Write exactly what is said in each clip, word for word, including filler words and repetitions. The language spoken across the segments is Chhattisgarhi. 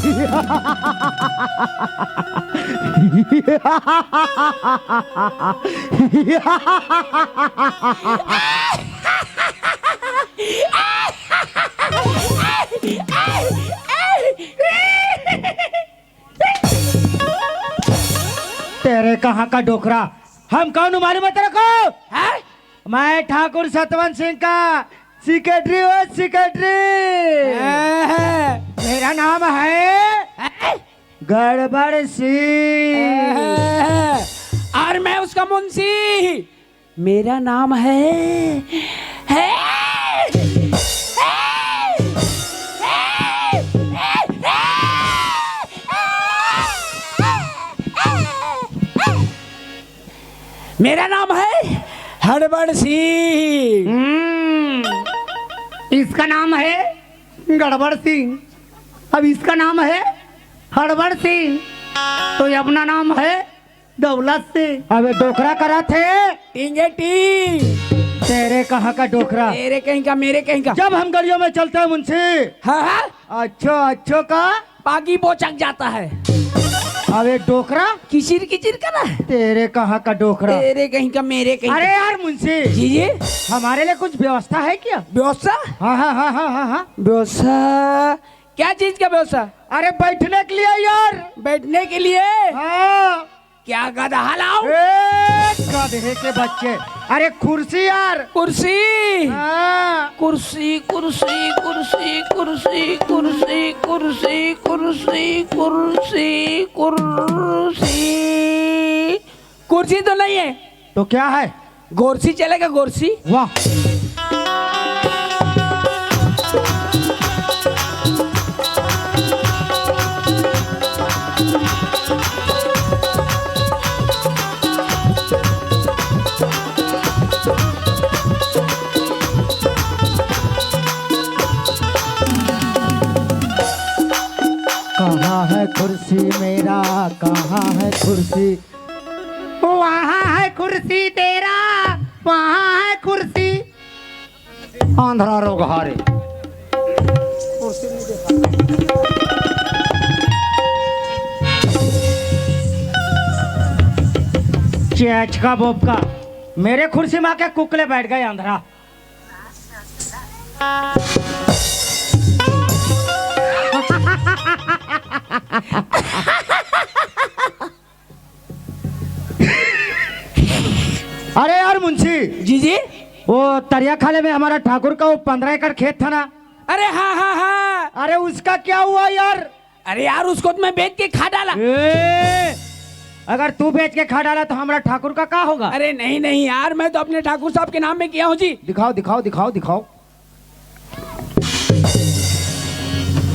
तेरे कहाँ का डोकरा? हम कौन हूँ मालूम है तेरे को? हैं? मैं ठाकुर सतवंत सिंह का सेक्रेटरी हूँ, सेक्रेटरी। हैं? मेरा नाम है हैं? गड़बड़ सिंह। हैं? और मैं उसका मुंशी। मेरा नाम है, है, है, है, है, है। मेरा नाम है हड़बड़ सिंह। हम्म, इसका नाम है गड़बड़ सिंह। अब इसका नाम है हड़बड़ सिंह, तो ये अपना नाम है दौलत सिंह। अबे डोकरा करा थे। टींगे टींग। तेरे कहाँ का डोकरा? तेरे कहीं का, मेरे कहीं का। जब हम गलियों में चलते हैं मुंशी, हाँ, हाँ। अच्छो, अच्छो का? पागी बोचक जाता है। अबे डोकरा। किचिर किचिर करा है। तेरे कहाँ का डोकरा? तेरे कहीं का, मेरे कहीं अरे का। यार मुंशी। जी, जी। हमारे लिए कुछ व्यवस्था है क्या? व्यवस्था? हाँ, हाँ, हाँ, हाँ, हाँ, हाँ। व्यवस्था? क्या चीज का व्यवस्था? अरे बैठने के लिए यार। बैठने के लिए? हाँ। क्या गधा लाऊं? ए, गधे के बच्चे। अरे कुर्सी यार। कुर्सी। हाँ। कुर्सी, कुर्सी, कुर्सी, कुर्सी, कुर्सी, कुर्सी, कुर्सी, कुर्सी, कुर्सी। कुर्सी तो नहीं है। तो क्या है? गोरसी चलेगा, गोरसी। वाह। कहाँ है कुर्सी मेरा, कहाँ है कुर्सी? वहाँ है कुर्सी तेरा, वहाँ है कुर्सी। आंधरा रोगहारे। चेचका बोबका, मेरे कुर्सी में आके कुकले बैठ गए आंधरा। अरे यार मुंशी, जी, जी। वो तरिया खाले में हमारा ठाकुर का वो पन्द्रह एकड़ खेत था ना? अरे हाँ, हाँ, हाँ। अरे उसका क्या हुआ यार? अरे यार, उसको तो मैं बेच के खा डाला। ए, अगर तू बेच के खा डाला तो हमारा ठाकुर का क्या होगा? अरे नहीं, नहीं यार, मैं तो अपने ठाकुर साहब के नाम में किया हूँ जी। दिखाओ, दिखाओ, दिखाओ, दिखाओ।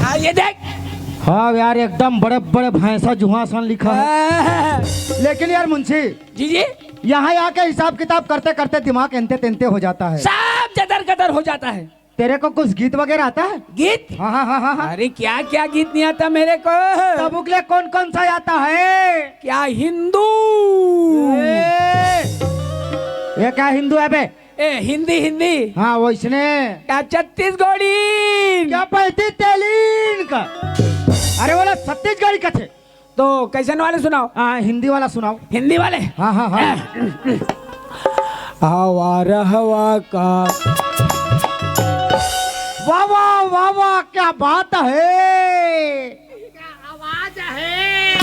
हाँ, ये देख। हाँ यार, एकदम बड़े बड़े भैंसा जुहासन लिखा है। हाँ। लेकिन यार मुंशी, जी, जी। यहाँ आके हिसाब किताब करते करते दिमाग एंते तेंते हो जाता है। सब जदर कदर हो जाता है। तेरे को कुछ गीत वगैरह आता है? गीत? हाँ, हाँ, हाँ, हाँ, हाँ। अरे क्या क्या गीत नहीं आता मेरे को। तब उगले कौन कौन सा आता है? क्या हिंदू? ए, ये क्या हिंदू है बे? ए, हिंदी, हिंदी। हाँ, वैसने। क्या छत्तीसगढ़ी? क्या पैंतीस तेलीन का? अरे, बोला छत्तीसगढ़ी कथे। तो कैसन वाले सुनाओ? हाँ, हिंदी वाला सुनाओ। हिंदी वाले? हाँ, हाँ, हाँ। हवा रहवा का। वाह, वाह, वाह, वाह, क्या बात है। आवाज है।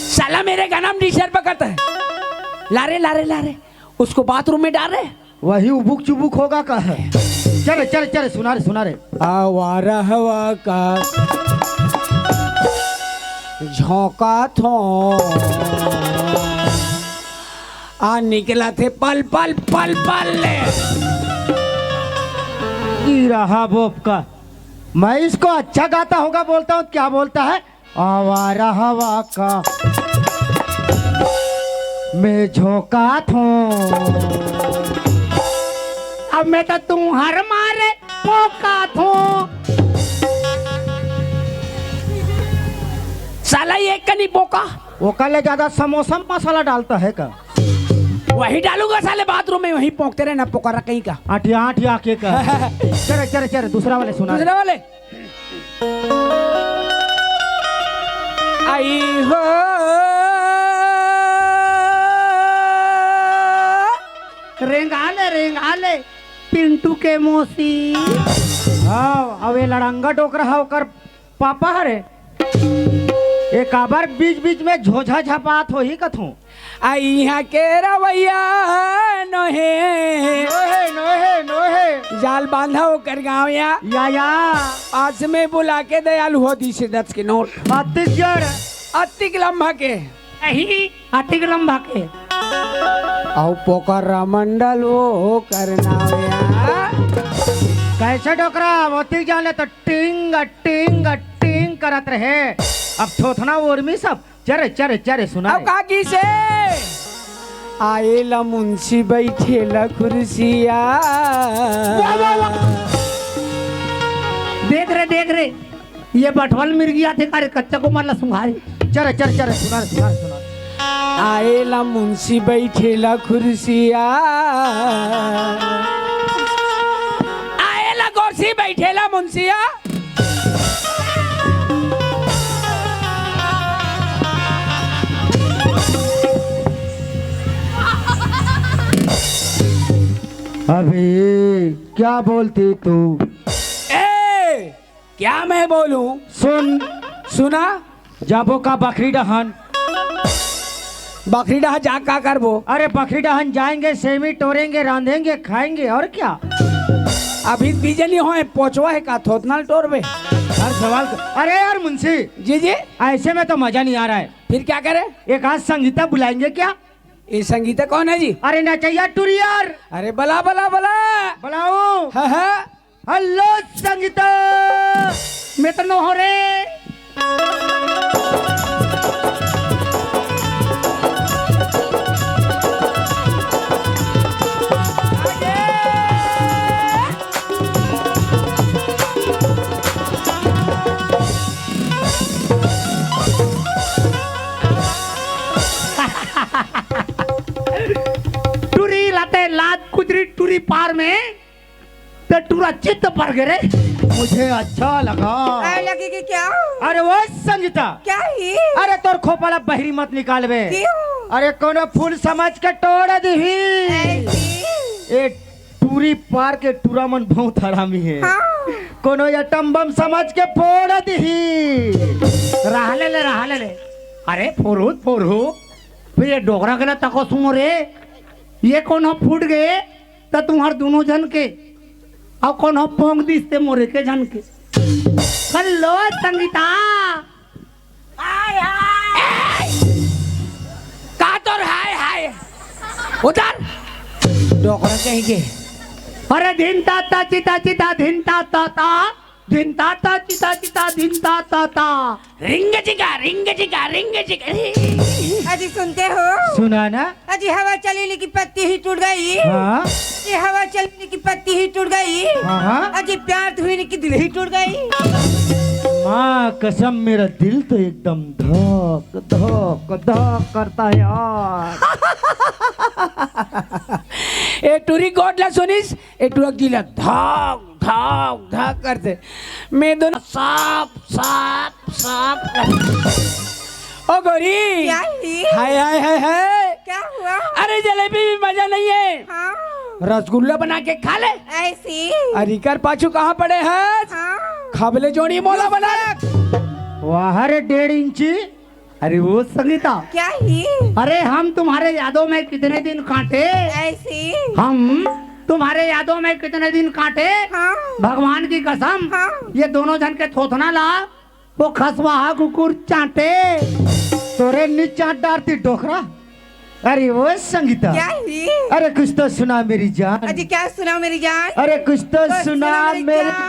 साला मेरे गनम डिशर पकड़ता है। ला रे, ला रे, ला रे। उसको बाथरूम में डाल रे। वही उबुक चुबुक होगा का है। चले, चले, चले, सुना रे, सुना रे। आवा रहवा का झोंका थो। आ निकला थे पल पल पल पल ले। ई रहा बोप का। मैं इसको अच्छा गाता होगा बोलता हूँ, क्या बोलता है? आवारा हवा का मैं झोंका थो। अब मैं तो तुम्हार मारे पोका थो। साला ये कनी पोका। वो कल ज्यादा समोसा में मसाला डालता है का? वही डालूंगा साले बाथरूम में, वहीं पोंकते रहना पोकरा कहीं का। आठिया आठिया के का। चल चल चल, दूसरा वाले सुना। दूसरा वाले। आई हो। रेंगा ले, रेंगा ले, पिंटू के मौसी। हाँ, अब ये लड़ंगा डोकरा हा, ओकर पापा हरे। ये काबर बीच बीच में झोझा झपात होही कथूं। आ इहाँ के रवैया नोहे। नोहे, नोहे, नोहे। जाल बांधा ओकर गाँव या। या, या। पास में बुला के दयालु हो दी से दस के नोट। अतिक जड़। अतिक लंबा के। नहीं, अतिक लंबा के। अउ पोकरा मंडल ओकर नाव या। कैसे डोकरा, अतिक जान ले तो टिंग, टिंग, टिंग करत रहे। अब थोथना ओरमी सब। चरे, चरे, चरे, सुना अब रे। का की से? आए ला मुंशी बैठे ला कुर्सिया। वाह, वाह, वाह। देख रे, देख रे, ये बठवल मिर्गी आथे का रे, कच्चा को मार ला सुंघारे। चरे, चरे, चरे, सुना रे, सुना रे, सुना रे। आए ला मुंशी बैठे ला कुर्सिया। आए ला गोरसी बैठे ला मुंशिया। अभी क्या बोलती तू? ए, क्या मैं बोलूं? सुन। सुना? जाबो का बखरी डहन? बखरी डहा जा का करबो? अरे बखरी डहन जाएंगे, सेमी टोरेंगे, रांधेंगे, खाएंगे और क्या? अभी बीजे नहीं होए, पोचवा है का थोथना ल टोरबे? हर सवाल का, अरे यार मुंशी, जी जी। ऐसे में तो मजा नहीं आ रहा है। फिर क्या करे? एक आध संगीता बुलाएंगे क्या? ये संगीता कौन है जी? अरे नचैया टुरी यार। अरे बला बला बला। बुलाओ। हाँ हाँ। हेलो संगीता। मैं तो नो हो रे। टुरी लाते लात कुदरी टुरी पार में। ते टूरा चित्त पर गिरे। मुझे अच्छा लगा। आए लगे कि क्या? अरे वो संगीता। क्या ही? अरे तोर खोपला बहरी मत निकालबे। क्यों? अरे कोनो फूल समझ के टोड़ दिही। ऐसी? ए टूरी पार के टूरा मन बहुत हरामी है। हाँ। कोनो एटम बम समझ के फोड़ दिही। रहले ले, रहले ले। अरे फोरू, फोरू। फिर ये डोकरा के ला तको सुनो रे। ये कोनो फूट गए। त तुम्हार दोनों झन के, अउ कोनो पोंग दिस ते मोरे के झन के। हेलो संगीता। हाय हाय। का तोर हाय हाय? उधर। डोकरा कहीं के। अरे धिन ता ता चिता चिता धिन ता ता ता। धिन ता ता चिता चिता धिन ता ता ता। रिंग जिगा, रिंग जिगा, रिंग जिगा। अजी सुनते हो? सुना ना। अजी हवा चली नी कि पत्ती ही टूट गई। हाँ। अजी हवा चली नी कि पत्ती ही टूट गई। हाँ, हाँ। अजी प्यार धुई नी कि दिल ही टूट गई। माँ कसम, मेरा दिल तो एकदम धक धक धक करता है यार। ए टूरी गोठ ला सुनिस, ए टूरा गिला धक धक धक करते। मैं दोनों साफ साफ साफ कर। ओ गोरी। क्या ही? हाय हाय हाय हाय। क्या हुआ? अरे जलेबी में मजा नहीं है। हाँ। रसगुल्ला बना के खा ले। ऐसी। अरे कर पाछू कहाँ पड़े है? हाँ। खबले जोड़ी मोला बना। वाह रे डेढ़ इंची। अरे वो संगीता। क्या ही? अरे हम तुम्हारे यादों में कितने दिन काटे। ऐसी। हम तुम्हारे यादों में कितने दिन काटे। हाँ। भगवान की कसम। हाँ। ये दोनों झन के थोथना ला वो खसवाहा कुकुर चाटे। तोरे नी चाट डारती डोकरा। अरे वो संगीता। क्या ही? अरे कुछ तो सुना मेरी जान। अजी क्या सुना मेरी जान? अरे कुछ तो कुछ सुना सुना मेरी मेरी जान।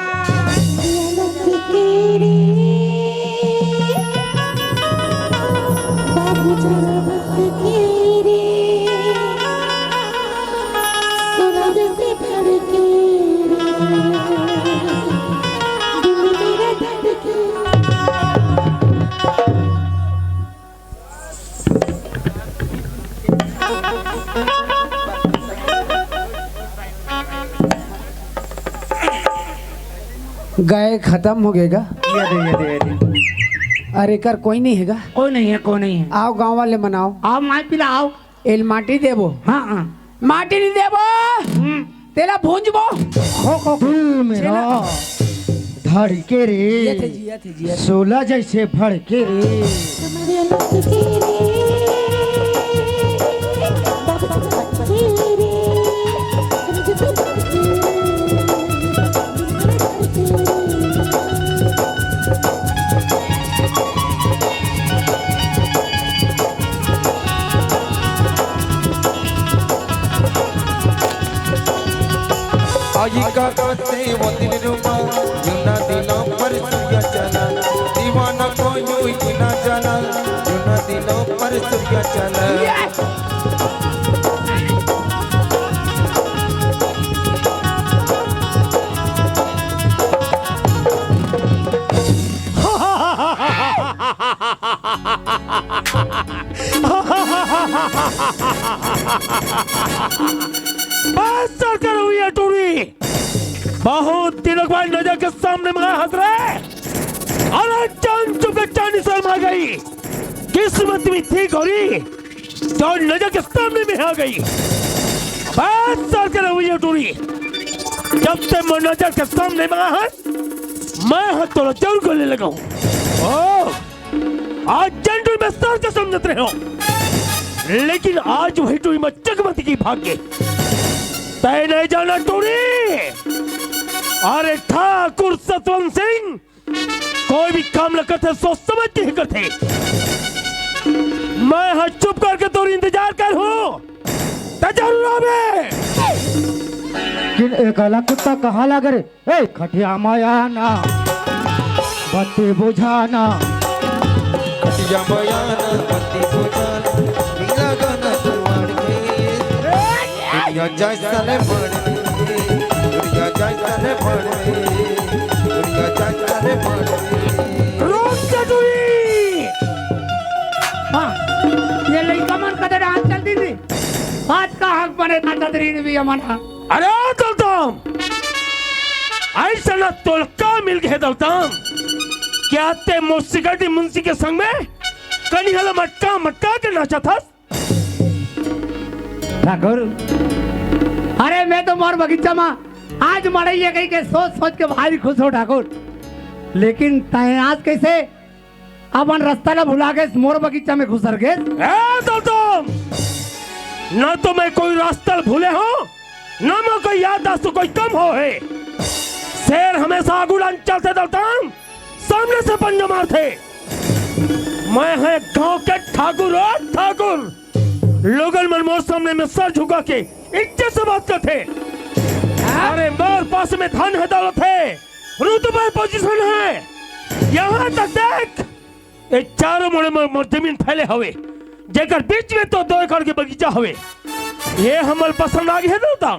गाय खतम हो गे गा। ये दे, ये दे, ये दे। अरे कर कोई नहीं हे गा। कोई नहीं है, कोई नहीं है। आओ गांव वाले मन आओ। आओ माई पिला आओ। एल माटी देबो। हाँ, हाँ। माटी नहीं देबो। हम्म। तेला भूंजबो। खो, खो, खो। दिल मेरा छेला। धड़के रे। ये थे जी, ये थे जी, ये थे। सोला जैसे भड़के रे। आई का करते वो दिन रुमा, यूना दिलों पर सूर्य चला, दीवाना को यूं ही ना जाना, यूना दिलों पर सूर्य चला। बस सरकार हुई है टूरी। बहुत दिनों के बाद नजर के सामने में हंस रहे। अरे जान चुपे चांदी शर्मा गई। किस्मत भी ठीक हो रही तो नजर के सामने में आ गई। बस सरकार हुई है टूरी। जब से मैं नजर के सामने में है, मैं हाथ तो जरूर को ले लगा हूँ। ओ, आज जंडू में सर के समझत रहे हो, लेकिन आज वही टूरी में चकमती की भाग गए। तय नहीं जाना टूरी। अरे ठाकुर सतवंत सिंह, कोई भी काम ल करथे सोच समझ के ही करथे। मैं ह चुप करके तोर इंतजार कर हूँ, त जरूर आबे। किन एकला कुत्ता कहाँ लागे रे? ए, खटिया माया ना, बत्ती बुझाना। खटिया माया ना, बत्ती बुझाना, नीला गाना तू आड़ के। दुनिया जाए साले भाड़ में, दुनिया जाए साले भाड़ में, दुनिया जाए साले भाड़ में। रोक चटुई! हाँ, ये लइका मन कदे डांस चलती थी। आज का हक बने था तदरीन भी अमन हा। अरे दलदम, ऐसा ना तोल का मिल गए दलदम? क्या ते मोसिकटी मुंशी के संग में कनिहला मटका मटका के नाचा था? ठाकुर। अरे मैं तो मोर बगीचा में आज मड़ई हे कही के सोच सोच के भारी खुश हो ठाकुर, लेकिन तय आज कैसे अपन रास्ता ला भुला के मोर बगीचा में घुसर गे। ए दलदम, ना तो मैं कोई रास्ता भूले हो, ना मैं कोई याददाश्त कोई कम हो है। शेर हमेशा आगू डान चलते दलदम, सामने से पंजा मारते। मैं है गांव के ठाकुर, ओ ठाकुर। लोगन मन मोर सामने में सर झुका के इज्जत से बात करते। अरे मोर पास में धन है, दौलत है, रुतबा है, पोजीशन है। यहाँ तक देख, ये चारों मुड़े में मोर जमीन फैले हवे, जेकर बीच में तो दो एकड़ के बगीचा हवे। ये हमल पसंद आ गए है दलदम।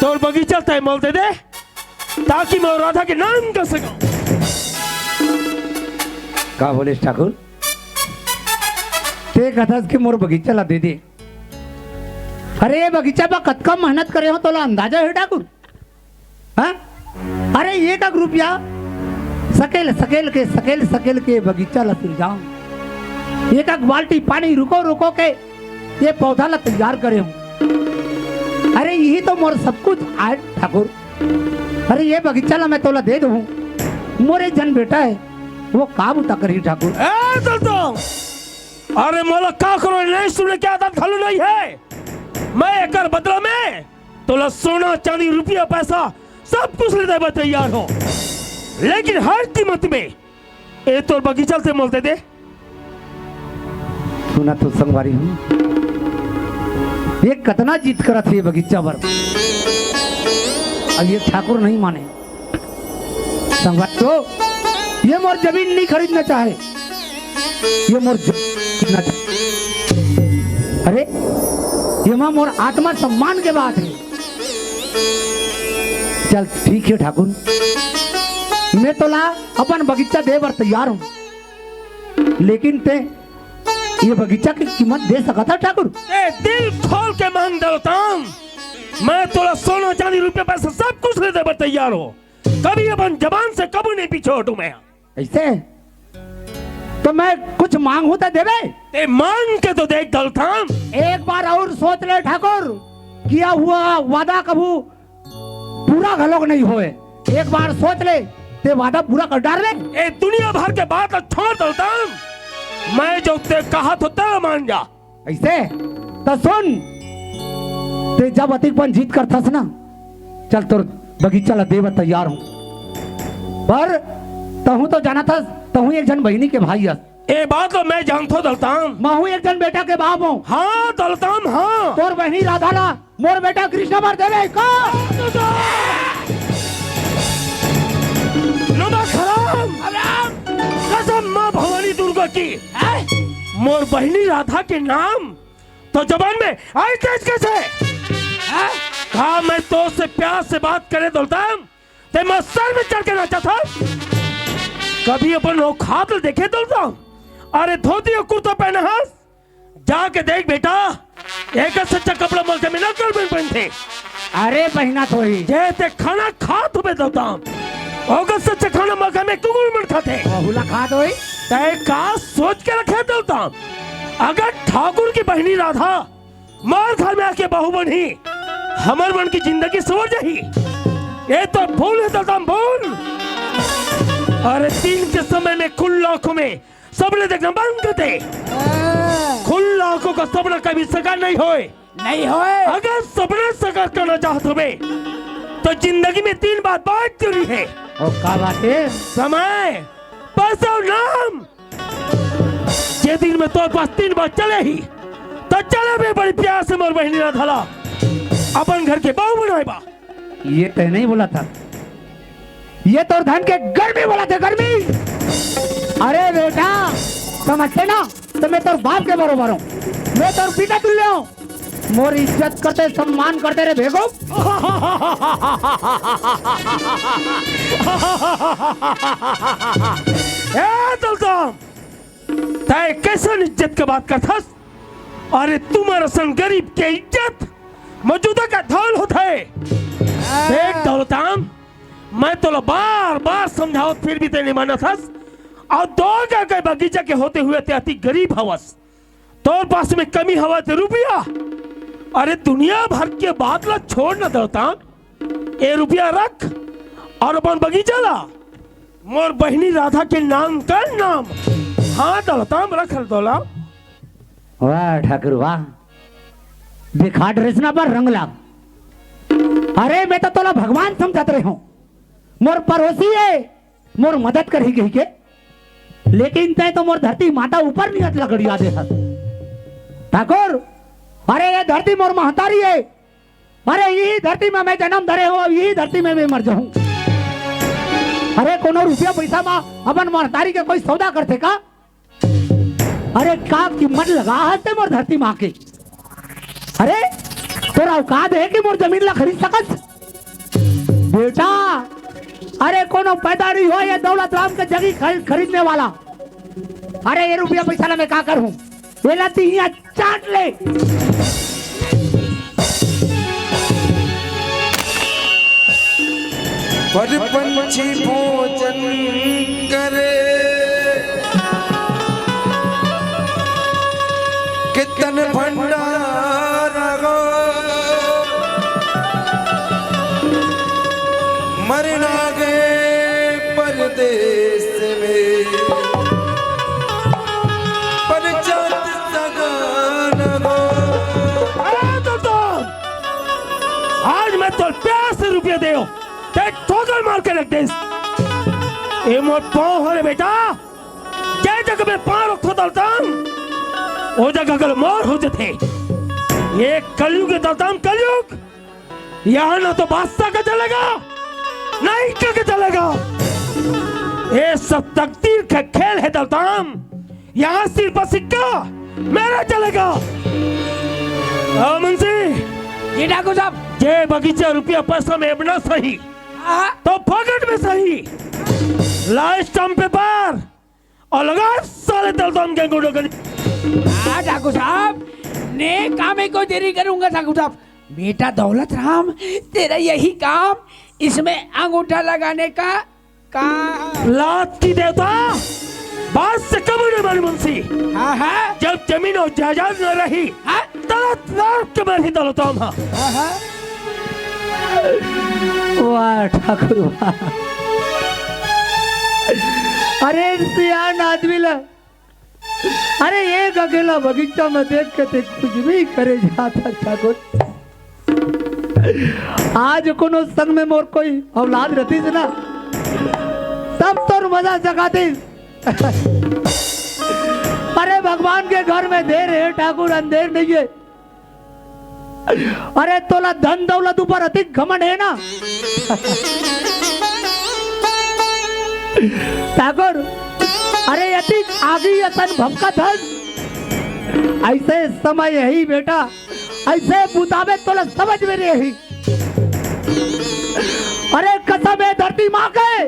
तोर बगीचा तय मोल दे दे, ताकि मैं राधा के नाम कर सकूं। का बोले ठाकुर? ते कथस कि मोर बगीचा ला दे दे। अरे ये बगीचा पर कतका मेहनत करे हो तोला अंदाजा है ठाकुर? हाँ? अरे एक एक रुपया सकेल सकेल के सकेल सकेल के बगीचा ला सिरजाऊं। एक एक बाल्टी पानी रुको रुको के ये पौधा ला तैयार करे हूँ। अरे यही तो मोर सब कुछ आय ठाकुर। अरे ये बगीचा ला मैं तोला दे दूँ। मोर एक जन बेटा है, वो का बुता करही ठाकुर। ए दलदम, अरे मोला का करो नहीं सुने के आदत घलो नहीं है। मैं एकर बदला में तोला सोना चांदी रुपया पैसा सब कुछ ले देबे तैयार हो, लेकिन हर कीमत में ए तोर बगीचा ते मोल दे दे। सुना तो संगवारी हो, ये कतना जिद करत हे ये बगीचा बर। अब ये ठाकुर नहीं माने। संगवारी हो, ये मोर जमीन नहीं खरीदना चाहे, ये मोर जमीन खरीदना चाहे। अरे, ये मा मोर आत्मा सम्मान के बात है। चल ठीक है ठाकुर, मैं तोला अपन बगीचा दे बर तैयार हूँ, लेकिन ते ये बगीचा की कीमत दे सकत हा ठाकुर? ए, दिल खोल के मांग दलदम, मैं तोला सोना चांदी रुपया पैसा सब कुछ ले दे बर तैयार हो, कभी अपन जबान से कभी नहीं पीछे हटूं मैं। ऐसे? तो मैं कुछ मांगू तो देबे? ते मांग के तो देख दौलताम। एक बार और सोच ले ठाकुर, किया हुआ वादा कभू पूरा घलोक नहीं होए। एक बार सोच ले, ते वादा पूरा कर डार ले। ए दुनिया भर के बात ला छोड़ दौलताम, मैं जो ते कहा तो तेरा मान जा। ऐसे? तो सुन, ते जब अतिकपन जीत करथस ना, चल तोर बगीचा ला देवा तैयार हूँ, पर तहूँ तो जानथस, तहूँ एक झन बहिनी के भाई अस। ए बात तो मैं जानथो दौलताम। महूँ एक झन बेटा के बाप हूँ। हाँ दौलताम, हाँ। तोर बहिनी राधा ला मोर बेटा कृष्ण बर देबे का? नमक हराम। हराम। कसम माँ भवानी दुर्गा की। हैं? मोर बहिनी राधा के नाम तो जबान में आए तेज कैसे? हैं? का मैं तो से प्यार से बात करे दौलताम, ते मैं सर में चढ़ के नाचा था। कभी अपन औकात देखे दौलताम? अरे धोती और कुर्ता पहना हस, जाके देख बेटा, एक सच्चा कपड़ा मलका में नकल बन बनथे। अरे बहिना तो ही। जे ते खाना खात हुए दौलताम, ओकर सच्चा खाना मलका में कुकुर मन खाथे। बहुला खात होई। तय का सोच के रखे दौलताम, अगर ठाकुर की बहिनी राधा मार घर में आके बहू बनही, हमर मन की जिंदगी सवर जाही। ये तो भूल है दौलताम, भूल। अरे दिन के समय में खुल्ला आंखों में सपने देखना बंद कर दे। खुल्ला आंखों का सपना कभी साकार नहीं होए। नहीं होए। अगर सपना साकार करना चाहत होबे, तो जिंदगी में तीन बात बहुत जरूरी है। और का बात है? समय, पैसा और नाम। जे दिन में तोर पास तीन बात चले ही, तो चले बे बड़ी प्यार से मोर बहिनी राधा ला अपन घर के बहू बनाए बा। ये तय नहीं बोला था। ये तोर धन के गर्मी बोला थे, गर्मी। अरे बेटा, समझते ना, तो मैं तोर बाप के बरोबर हूँ, मैं तोर पिता तुल्य हूँ। मोर इज्जत करते, सम्मान करते रे बेवकूफ। ए दौलताम, तय कैसन इज्जत के बात करथस? अरे तुम्हारा सन गरीब के इज्जत मौजूदा का धौल होत है। देख दौलताम, मैं तोला बार बार समझावत फिर भी ते नहीं मानत हस। और दो का के बगीचा के होते हुए ते अति गरीब हवस। तोर पास में कमी हवा ते रुपया। अरे दुनिया भर के बात ला छोड़ ना दौलताम, ए रुपया रख और अपन बगीचा ला मोर बहिनी राधा के नाम कर नाम। हाँ दौलताम, रख दौलताम। वाह ठाकुर वाह, दिखा ड्रेस ना पर रंग ला। अरे मैं तो तोला भगवान समझत रहे हूँ, मोर पड़ोसी है, मोर मदद करही कही के, लेकिन तय तो मोर धरती माता ऊपर नियत लगड़िया दे हस। ठाकुर, अरे ये धरती मोर महतारी है, अरे यही धरती में मैं जन्म धरे हूँ, अब यही धरती में मैं मर जाऊँ। अरे कोनो रुपया पैसा मा अपन महतारी के कोई सौदा करथे का? अरे का कीमत लगा हस ते मोर धरती माँ के? अरे तोर औकात है कि मोर जमीन ला खरीद सकस? बेटा, अरे कोनो पैदा नहीं हो ये दौलत राम के जगी खरीद, खरीदने वाला। अरे ये रुपया पैसा ला मैं का करूँ? ये ला तिहिया चाट ले। पर पंछी भोजन करे, कितन भंडार हो। मरना गए परदेस में, पर जात सगान हो। अरे दौलताम, आज मैं तोर प्यार से रुपया देव, ते ठोकर मार के रख देस। ए मोर पाँव हरे बेटा, जय जग में पाँव रखो दौलताम, ओ जगह गल मोर हो जथे। ये कलयुग है दौलताम, कलयुग। यहाँ ना तो बादशाह का चलेगा, ना इनका का चलेगा। ये सब तकदीर का खेल है दौलताम। यहाँ सिर पर सिक्का मेरा चलेगा। ओ मुंशी, जी ठाकुर साहब। जे बगीचा रुपया पैसा में अपना सही, हाँ, तो फोकट में सही। ला स्टाम्प पेपर और लगा साले दलदम के गुंडों के। हाँ ठाकुर साहब, ने काम में कोई देरी करूंगा ठाकुर साहब। बेटा दौलत राम, तेरा यही काम, इसमें अंगूठा लगाने का काम। लात की देवता, बात से कब नहीं मानी मुंशी। हाँ, हाँ। जब जमीन और जायदाद न रही, हाँ। तलत लात के मारी दौलत राम, हाँ। हाँ, हाँ। वाह ठाकुर वाह। अरे सियान आदमी ला, अरे एक अकेला बगीचा में देख के ते कुछ भी करे जाता ठाकुर। आज कोनो संग में मोर कोई औलाद रहतीस ना, तब तोर मजा चखातीस। अरे भगवान के घर में देर है ठाकुर, अंधेर नहीं है। अरे तोला धन दौलत ऊपर अतिक घमंड है ना ठाकुर। अरे अतिक आगी असन भभका धन। ऐसे समय यही बेटा, ऐसे मुताबिक तोला समझ में नहीं आई। अरे कसम है धरती माँ के,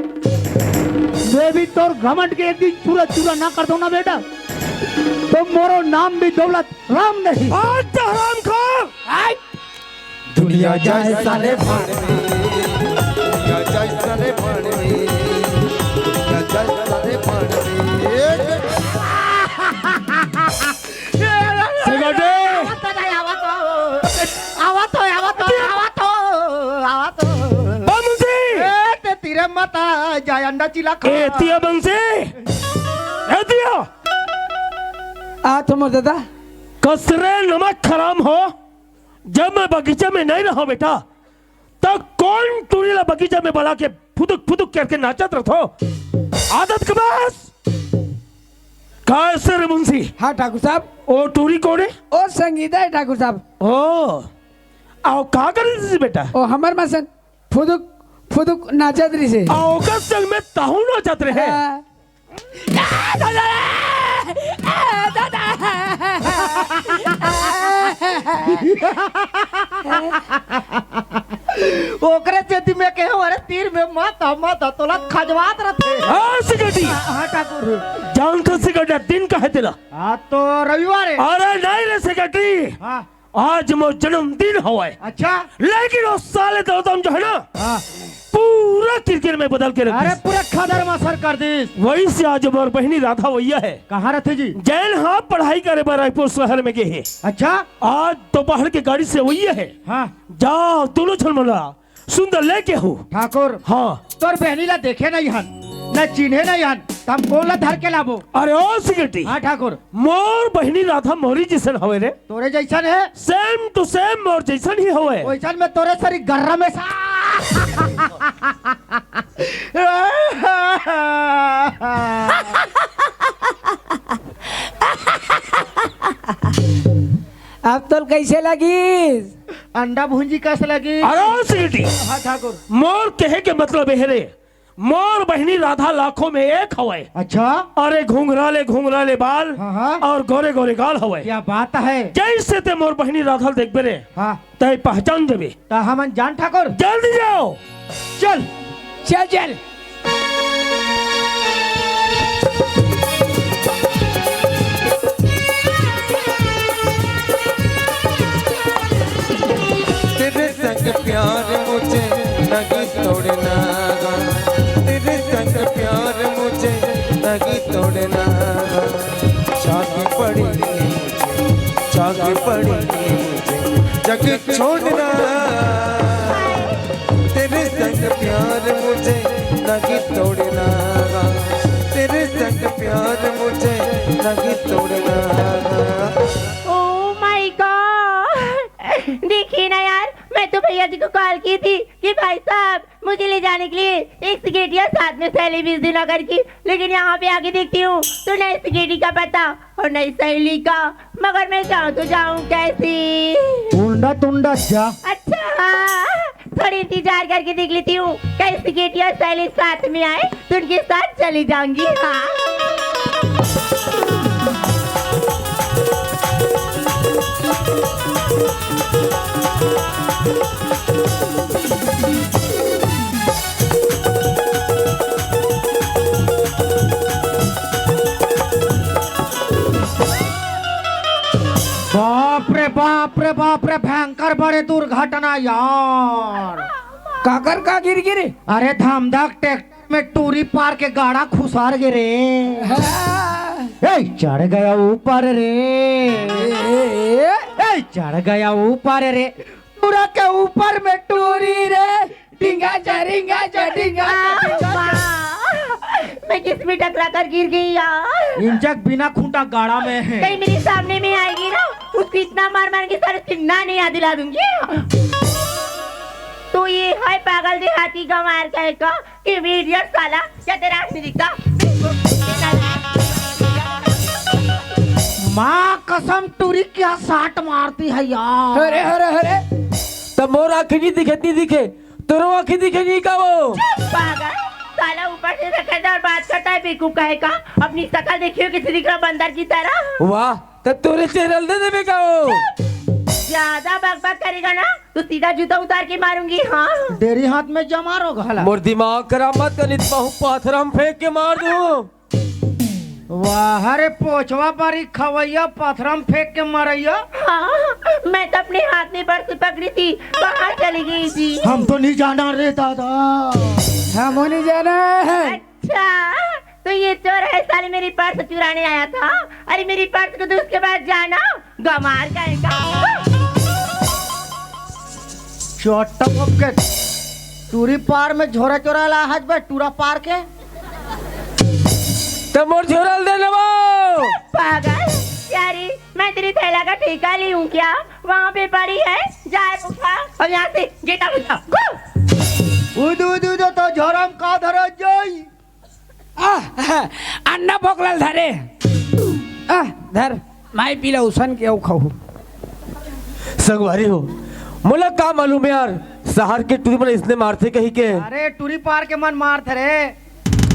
मैं भी तोर घमंड के एक दिन चूरा चूरा ना कर दो ना बेटा, तो मोरो नाम भी दौलत राम नहीं। आज तो हराम खा। दुनिया जाए साले भाड़ में, दुनिया जाए साले भाड़ में, दुनिया जाए साले भाड़ में। सिगटी। आवत हो, आवत हो, आवत हो, आवत हो, आवत हो। बंसी। ए, ते तीरे मत आ, जाए अंडा चिला खा। ए, तिया बंसी। ए, तिया। आ, तुम दादा। कसरे नमक हराम हो। जब मैं बगीचा में नहीं रहा बेटा, तब कौन टूरी ला बगीचा में बला के फुदुक फुदुक करके नाचत रथो? आदत के बस। कैसे रे मुंशी? हाँ ठाकुर साहब। ओ टूरी कौन है? ओ संगीता है ठाकुर साहब। ओ, आओ का कर रही थी बेटा? ओ हमर मसन फुदुक फुदुक नाचत रही से। आओ का संग में ताहू नाचत रहे? हाँ। ओकरे सेती में कहे, अरे तीर में मत आ, मत आ, तोला खजवात रथे। हाँ, सिगटी। हाँ, ठाकुर। जान तो सिगटी, दिन का है तेला? हाँ, तो रविवार है। अरे नहीं रे सिगटी। हाँ। आज मोर जन्मदिन हवय। अच्छा। लेकिन वो साले दौदम जो है ना, हाँ। पूरा किरकिर में बदल के रख अरे दिस। पूरा खदर मसर कर दिस। वही से आज मोर बहिनी राधा वैया है। कहाँ रहते जी? जैन हाँ पढ़ाई करे बर रायपुर शहर में गए है। अच्छा। आज दोपहर के गाड़ी से वैया है। हाँ। जा दोनों झन मोला सुंदर लेके हो। ठाकुर। हाँ। तोर बहनी ला देखे नहीं हन, न चिन्हे नहीं हन, त हम कोन ला धर के लाबो? अरे ओ सिगटी। हाँ ठाकुर। मोर बहिनी राधा मोरी जैसन हवे रे। तोरे जैसन है? Same to same मोर जैसन ही हवे। वैसन में तोरे सरी गर्रा में सा। अब तोल कैसे लगिस? अंडा भुंजी कस लगिस। अरे ओ सिगटी। हाँ ठाकुर। मोर कहे के मतलब है रे, मोर बहिनी राधा लाखों में एक हवय। अच्छा। अरे घुंघरा ले घुंघरा ले बाल हाँ, हाँ। और गोरे गोरे गाल हवय। क्या बात है। जैसे ते मोर बहिनी राधा ल देखबे रे, हाँ। तय पहचान देबे। त हमन जान ठाकुर। जल्दी जाओ। चल। चल, चल। तेरे संग प्यार मुझे नहीं तोड़ना, तेरे संग प्यार मुझे नहीं तोड़ना। चाक पड़ी मुझे, चाक पड़ी मुझे, जग छोड़ना। तेरे संग प्यार मुझे नहीं तोड़ना, तेरे संग प्यार मुझे नहीं तोड़ना। Oh my God! देखिए ना यार, मैं तो भैया जी को कॉल की थी कि भाई साहब, मुझे ले जाने के लिए एक सिगरेट या साथ में सैली बीस दिन अगर की, लेकिन यहाँ पे आके देखती हूँ तो नई सिगरेटी का पता और नई सहेली का, मगर मैं जाऊँ तो जाऊँ कैसी? टुंडा टुंडा जा। अच्छा, थोड़ी इंतजार करके देख लेती हूँ, कहीं सिगरेटी और सहेली साथ में आए तो उनके साथ चली जाऊंगी। हाँ। बाप रे बाप रे बाप रे, भयंकर बड़े दुर्घटना यार। काकर का गिर गिरे? अरे धमधक ट्रैक्टर में टूरी पार के गाड़ा खुसार गे रे। हाँ। ए, चढ़ गया ऊपर रे। ए, ए, ए। ए, चढ़ गया ऊपर रे। टूरा के ऊपर में टूरी रे। डिंगा जा, डिंगा जा, डिंगा जा, डिंगा जा। माँ, मैं किस में टकरा कर गिर गई यार। इंचक बिना खूंटा गाड़ा में है। कहीं मेरे सामने में आएगी ना, उसको इतना मार मारूंगी, सारे चिन्ना नहीं याद दिला दूंगी। तो ये है पागल देहाती गंवार का एक, ये idiot साला, क्या तेरा आदमी दिखता? माँ कसम, टूरी क्या साट मारती है यार। अरे, अरे, अरे, तब मोर आँखें नहीं दिखे, नहीं दिखे, तोरो आँखें दिखे नहीं का वो? चुप पागल, साला ऊपर से रखा और बात करता है बेवकूफ कहे का। अपनी शकल देखियो किसी दिख रहा बंदर की तरह। वाह, तब तोरे चेहरा ल दे देबे का वो? ज्यादा बकबक करेगा ना तो सीधा जूता उतार के मारूंगी। हाँ, डेरी हाथ में जमा रो घला। मोर दिमाग खराब मत कर, नहीं तो पाथरम फेंक के मार दूं। वाह रे पोछवा बारी खवैया, पथरा में फेंक के मरैया। हाँ, मैं तो अपने हाथ में पर्स पकड़ी थी, कहाँ चली गई थी? हम तो नहीं जाना रे दादा। हम नहीं जाना है। अच्छा, तो ये चोर है साले, मेरी पर्स चुराने आया था। अरे मेरी पर्स को तो उसके बाद जाना, गंवार का। चोट्टा बम के टूरी पार में झोरा चोरा ला हज बे टूरा पार के। त मोर झोरा ल दे लेबो। पागल, क्या रे? मैं तेरी थैला का ठेका ली हूँ क्या? वहाँ पे पड़ी है, जा उठा और यहाँ से get out हो जा। Go! उदू, उदू, उदू, तो झोरा में का धरा जाई? आह, अन्ना भोकलल धरे। आह, धर, माई पीला उसन के अउ खाहू। संगवारी हो, मोला का मालूम यार, शहर के टूरी मन इसने मारथे कही के। अरे, टूरी पार के मन मारथे रे।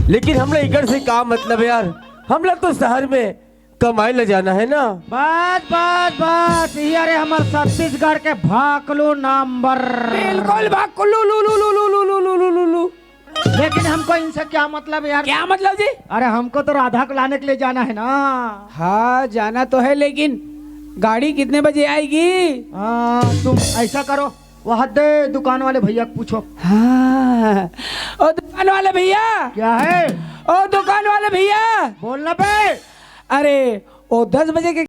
लेकिन हमला इकर से का मतलब यार, हमला तो शहर में कमाई ला जाना है ना। बस, बस, बस, ये अरे हमर छत्तीसगढ़ के भाकलू नंबर। बिल्कुल भाकलू, लू, लू, लू। लेकिन हमको इनसे क्या मतलब यार? क्या मतलब जी? अरे हमको तो राधा को लाने के लिए जाना है ना। हाँ, जाना तो है, लेकिन गाड़ी कितने बजे आएगी? हाँ, तुम ऐसा करो, वहाँ दे दुकान वाले भैया को पूछो। हाँ, ओ दुकान वाले भैया। क्या है? ओ दुकान वाले भैया। बोलना बे। अरे, ओ दस बजे के